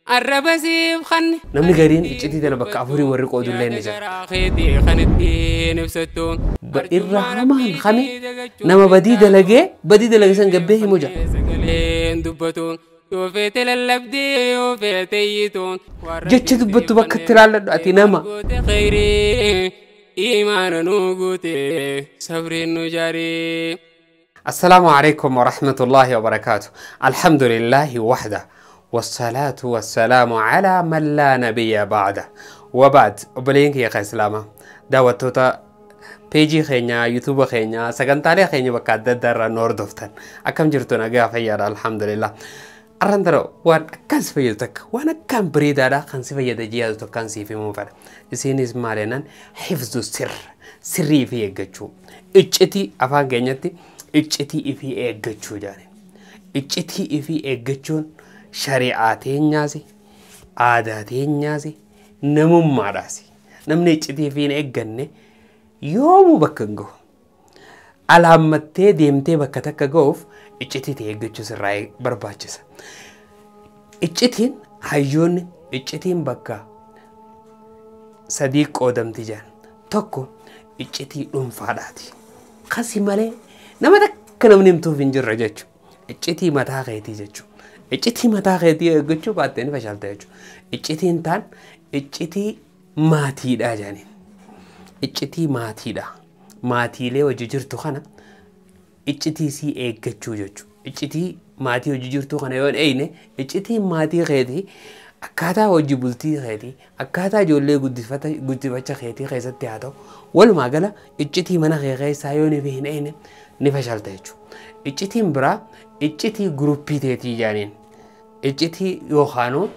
Arrabasiif kan Namni gariin iccitii tana bakka afurii warri qoodullee ni jira. Kan ittiin ibsattu Irra hamaan kame nama badii dalagee badii dalage san gabbee himu jira. Sagaleen dubbatu yoo feete lallabdee yoo feete iyyitu. Jecha dubbattu bakka itti ilaalladhu ati nama. Goote khayrii imaana nu guute sabriin nu jaarii. السلام عليكم ورحمة الله وبركاته. الحمد لله وحده والصلاة والسلام على من لا نبي بعده وبعد. Obboleeyyan kiyya islaamaa, daawwattoota peejii keenya, yuutuuba keenya, sagantaalee keenya bakka adda addaa irraa nu hordoftan, akkam jirtu? Nagaa fayyaadha, alhamdulillah. Arran tara waan akkaan si fayyadu takka, waan akkaan bareedaadha kan si fayyada jiyaatu takkaan siif himuu fedha. Isinis maal jennaan, hifzu sirr, sirrii ifii eeggachuu, iccitii, afaan keenyatti iccitii ifii eeggachuu jaani. Iccitii ifii eeggachuun shari'aa teenyaasi, aadaa teenyaasi, namummaadhaasi. Namni iccitii ifii hin eegganne yoomuu bakka hin gahu. Alaammattee deemtee bakka takka gahuuf iccitii ta'e eeggachuu sirraa barbaachisa. Iccitiin, hayyoonni iccitiin bakka sadii qoodamti jedhan. Tokko iccitii dhuunfaadhaati. Kasi malee nama takka namni himtuuf hin jirre jechuudha. Iccitii mataa keetii jechuudha. Iccitii mataa keetii eeggachuu baattee ni fashalta jechuudha. Iccitiin taan iccitii maatiidha jedhaniin. Iccitii maatiidha. Maatiilee hojii jirtu kana iccitii sii eeggachuu jechuudha. Iccitii maatii hojii jirtu kana yoo hin eegne, iccitiin maatii keetii akkaataa hojii bultii keetii, akkaataa ijoollee guddifacha keetii keessatti haa ta'u, walumaa gala iccitii mana kee keessaa yoo ni hin eegne ni fashalta jechuudha. Iccitiin biraa iccitii guruppii teetii jaaniin. Iccitii yookaanuu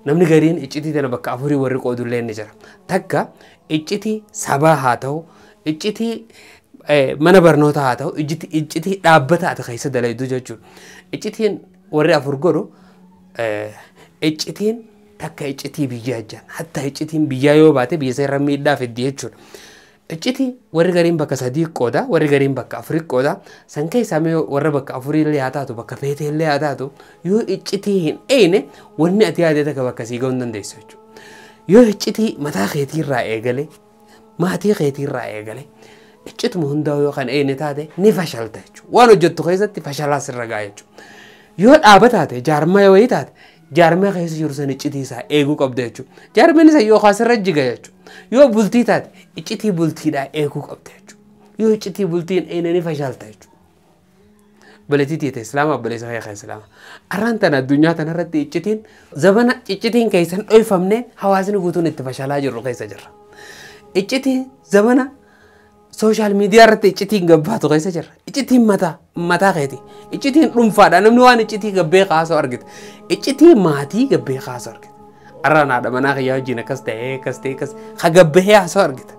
namni gariin iccitii tana bakka afurii warri qoodullee ni jira. Takka iccitii sabaa haa ta'u, iccitii mana barnootaa haa ta'u, iccitii dhaabbata ati keessa dalaydu jechuudha. Iccitiin warri afur godhu, iccitiin takka iccitii biyyaa jaan. Hatta iccitiin biyyaa yoo baate biyya isa irra miidhaa fiddi jechuudha. Iccitii warri gariin bakka sadii qooda, warri gariin bakka afurii qooda. San keessaa mee warra bakka afurii illee haa taatu, bakka feetee illee haa taatu, yoo iccitii hin eegne wanni ati yaadee takka bakka sii ga'uu hin dandeessu jechuudha. Yoo iccitii mataa keetii irraa eegale, maatii keetii irraa eegale, iccituma hundaa yoo kan eegne taate ni fashalta jechuudha. Waan hojjettu keessatti fashalaa sirra ga'a jechuudha. Yoo dhaaba taate, jaarmaa wayii taate, jaarmaa keessa jiru san iccitii isaa eeguu qabda jechuudha. Jaarmaan isa yookaan sirra jiga jechuudha. Yoo bultii taate, iccitii bultiidhaa eeguu qabda jechuudha. Yoo iccitii bultiin eegne ni fashalta jechuudha. Obboleettii teete Islaamaa, obboleessa kee Islaamaa. Arraan tana addunyaa tanarratti iccitiin zabana iccitiin keessan dhoyfamne hawaasni guutuun itti fashalaa jirru keessa jirra. Iccitiin zabana social media irratti iccitiin gabbaatu keessa jirra. Iccitiin mataa mataa keeti. Iccitiin dhuunfaadha. Namni waan iccitii gabbee kaasoo argite. Iccitii maatii gabbee kaasoo argite. Arraan haadha manaa kiyyaa wajjin akkas ta'ee akkas ta'ee akkas ha gabbahee haasoo argite.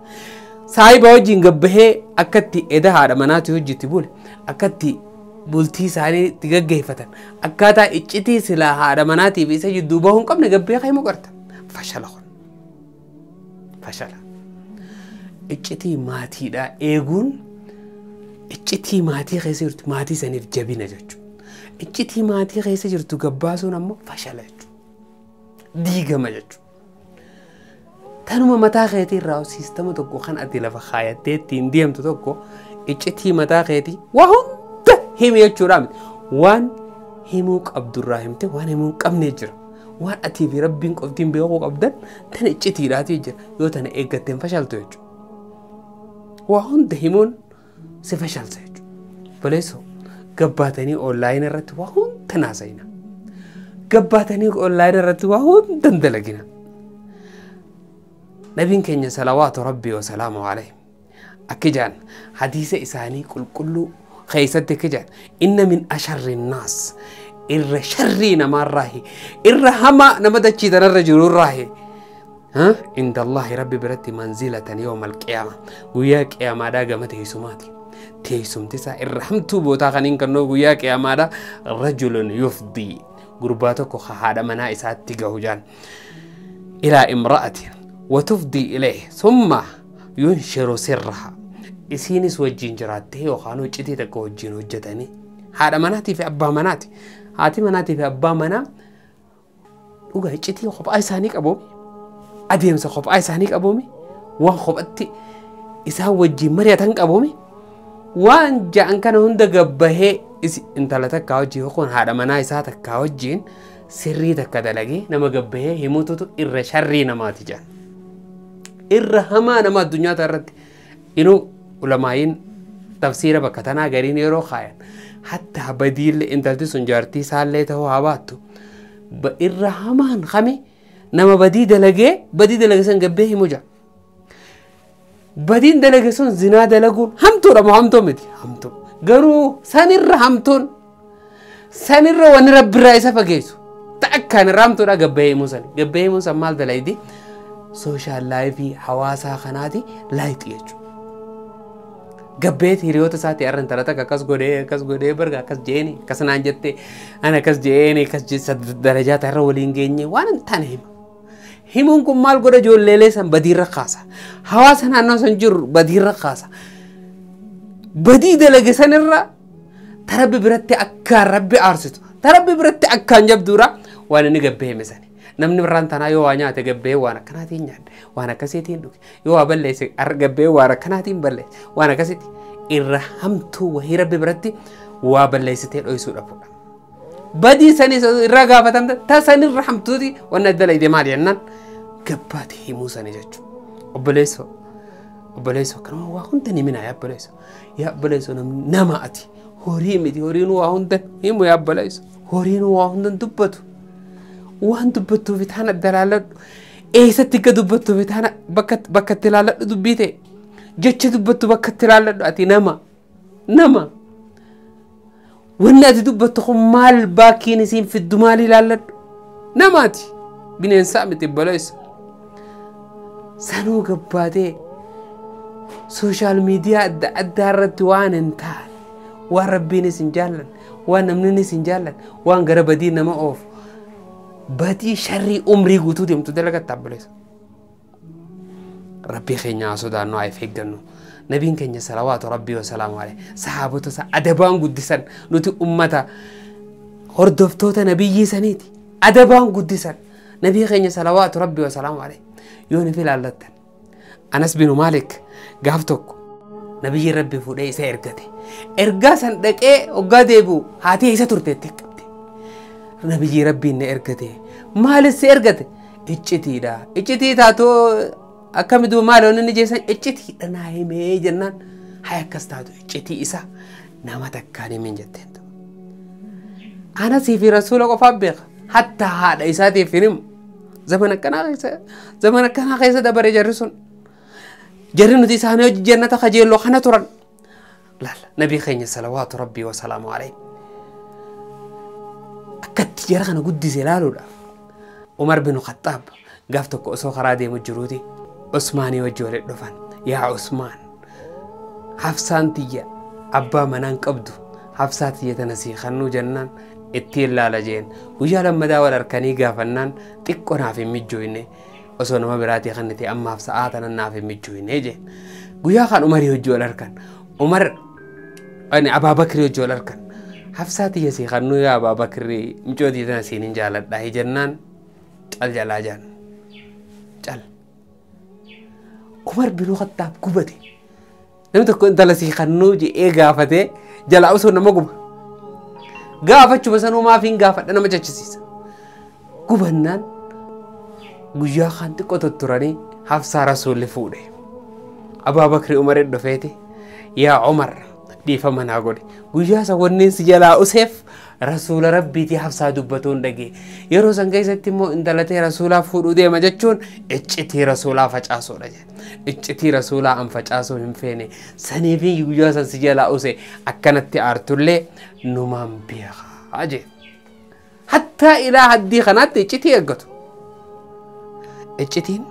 Saayiba wajjin gabbahee akkatti eda haadha manaati hojjetti bule, akkatti bultii isaanii itti gaggeeffatan, akkaataa iccitii silaa haadha manaatiif isa jidduu bahuu hin qabne gabbee kaa'imuu qarta. Fashala kun. Fashala. Iccitii maatiidhaa eeguun iccitii maatii keessa jirtu maatii saniif jabina jechuudha. Iccitii maatii keessa jirtu gabbaasuun ammoo fashala jechuudha. Diigama jechuudha. Tanuma mataa keetii irraa siistama tokko kan ati lafa kaayattee ittiin deemtu tokko, iccitii mataa keetii waa hunda himi jechuudha miti. Waan himuu qabdurraa himte, waan himuu hin qabne jira. Waan atii fi rabbiin qoftiin beekuu qabdan tana iccitiidhaati jira. Yoo tana eeggatteen fashaltu jechuudha. Waa hunda himuun si fashalsa jechuudha. Baleessoo gabbaatanii online irratti waa hunda naasayina. Gabbaatanii online irratti waa hunda hin dalagina. Nabiin keenya salawaatu rabbii wa salaamu alayhi akki jedhan, hadiisa isaanii qulqulluu keessatti akki jedhan: inna min asharri naas, irra sharrii namaarraahi, irra hamaa nama dachii tanarra jirurraahi, inda Allahi, rabbi biratti, manzilatan yawma alqiyaama, guyyaa qiyaamaadhaa gama teessumaati. Teessumti isaa irra hamtuu bootaa kan hin kannoo guyyaa qiyaamaadhaa, rajulun yufdii, gurbaa tokko haadha manaa isaatti gahu jaan, ilaa imra'atin watufdii ilayhi summa yunshiru sirraha. Isiinis wajjin jiraattee yookaan iccitii takka wajjin hojjetanii, haadha manaatii fi abbaa manaati, haati manaatii fi abbaa manaa. Dhugaa iccitii kophaa isaanii qaboome, adeemsa kophaa isaanii qaboome, waan kophatti isaan wajjin mari'atan qaboome, waan ja'an kana hunda gabbahee intala takkaa wajjin yookaan haadha manaa isaa takkaa wajjin sirrii takka dalagee nama gabbahee himututu irra sharrii namaati jedhan. Irra hamaa nama addunyaa irratti inuu ulamaayiin tafsiira bakka tanaa gariin yeroo kaayan hatta badiillee intalti sun jaartii isaallee ta'uu haa baattu irra hamaan kame nama badii dalagee badii dalage san gabbee himu jira. Badiin dalage sun zinaa dalaguun hamtuudha moo hamtuu miti? Hamtuu. Garuu sanirra hamtuun sanirra wanni rabbirraa isa fageessu takkaan irra hamtuudha gabbee himuu san. Gabbee himuu san maal dalaydi? Sooshaal laayifii hawaasaa kanaati laayixi jechuudha. Gabbeet hiriyoota isaati har'a intala takka akkas godhee barga akkas jeeni akkas naan jette ani akkas jeeni akkas darajaa irra waliin geenye waan hin taane hima. Himuun kun maal godha ijoolleelee san badiirra kaasa. Hawaasa naannoo san jiru badiirra kaasa. Badii dalage sanirra tarabbi biratti akkaan rabbi aarsitu tarabbi biratti akkaan jabduudha waan inni gabbee hime sani. Namni birraan tanaa yoo waa nyaate gabbee waan akkanaatiin nyaadhe waan akkasiitiin dhuge yoo waa balleesse gabbee waan akkanaatiin balleesse waan akkasiitti irra hamtuu wahii rabbi biratti waa balleessitee dho'isuudha fuudha. Badii sanis irra gaafatamta ta sanirra hamtuuti wanna dalayde maal jennaan gabbaate himuu sani jechuudha. Obboleessoo obboleessoo kanuma waa hunda ni minaa yaa obboleessoo yaa obboleessoo nama ati horii miti horiin waa hunda himu yaa obboleessoo horiin waa hunda dubbatu. Waan dubbattuuf taana dalaaladhu eessatti akka dubbattuuf taana bakka itti ilaalladhu dubbii ta'e jecha dubbattu bakka itti ilaalladhu ati nama nama wanni ati dubbattu kun maal baakkiin isiin fiddu maal ilaalladhu namaati bineensaa miti obboleessa sanuu gabbaatee sooshaal miidiyaa adda addaa irratti waan hin taane waan rabbiinis hin jaallanne waan namninis hin jaallanne waan gara badii nama oofu badii sharrii umrii guutuu deemtu dalagatta obboleessa. Rabbii keenya haa sodaannu haa of eeggannu. Nabiin keenya salawaatu rabbii wasalaamu alayhi sahaabota isaa adabaan guddisan nuti ummata hordoftoota nabiyyii saniiti adabaan guddisan nabii keenya salawaatu rabbii wasalaamu alayhi yoo nuuf ilaallattan. Anas binu Maalik gaaf tokko nabiyyi rabbi fuudhee isa ergate. Ergaa san dhaqee hoggaa deebi'u haati isa turteetti qabde. Nabiyyi rabbiin na ergate. Maalis si ergate? Iccitiidha. Iccitii taatoo akkamitu maal inni jeessan iccitiidha naa himee jennaan haa akkas taatu iccitii isa nama takkaan himin jetteen. Anasii fi rasuula qofaaf beeka. Hatta haadha isaatiif hin himu. Zaman akkanaa keessa dabare jarri sun. Jarri nuti isaanii hojii jannata kajeelloo kana turan. Laala nabii keenya salawaatu rabbii wasalaamu alayhi. Akkatti jara kana guddise ilaaluudhaaf. Umar bin Khattaab gaaf tokko osoo karaa deemu jiruuti Usmaanii wajji walitti dhufan. Yaa Usmaan Hafsaan tiyya abbaa manaan qabdu Hafsaa tiyya tana sii kennuu jennaan ittiin ilaala jeen. Guyyaa lammadaa wal harkanii gaafannaan xiqqoo naaf hin mijjooyne osoo nama biraatii kennite ammaaf sa'aa tana naaf hin mijjooyne jeen. Guyyaa kan Umarii wajji wal harkan. Umar Abaabakrii wajji wal harkan. Hafsaa tiyya sii kennuu yaa Abaabakrii micootii tana siin hin jaaladhaa jennaan cal jalaa jaan. Cal. Umar bin Khattaab gubate. Namni tokko intala sii kennuu jedhee gaafatee jalaa osoo nama guba. Gaafachuma sanuu maaf hin gaafadha nama jechisiisa. Gubannaan guyyaa kan xiqqoo tutturanii Hafsaa rasuulli fuudhe. Abaabakri Umariin dhufeeti yaa Umar dhiifama naa godhe. Guyyaa san wanni si jalaa useef rasuula rabbiitii Hafsaa dubbatuun dhagee. Yeroo san keessatti immoo intalatee rasuulaa fuudhuu deema jechuun iccitii rasuulaa facaasuudha jedhe. Iccitii rasuulaa an facaasuu hin feene. Saniifi guyyaa san si jalaa use akkanatti aartullee numaan beekaa jedhe. Hattaa ilaa haddii kanaatti iccitii eeggatu. Iccitiin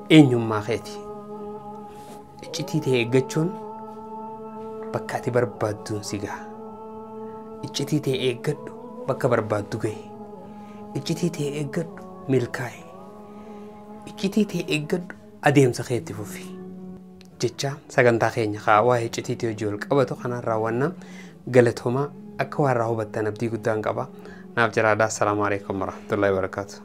eenyummaa keeti. Iccitii ta'e eeggachuun bakka ati barbaadduun si gaha. Iccitii ta'e eeggadhu bakka barbaaddu gahi. Iccitii ta'e eeggadhu milkaa'i. Iccitii ta'e eeggadhu adeemsa keetti fufi. Jecha sagantaa keenya waa'ee iccitii hojii wal qabatu kanaan raawwannaa galatoomaa akka waan irraa hubattan abdii guddaan qaba. Naaf jiraadha. Assalaamu alaikum warahmatullahi wabarakaatu.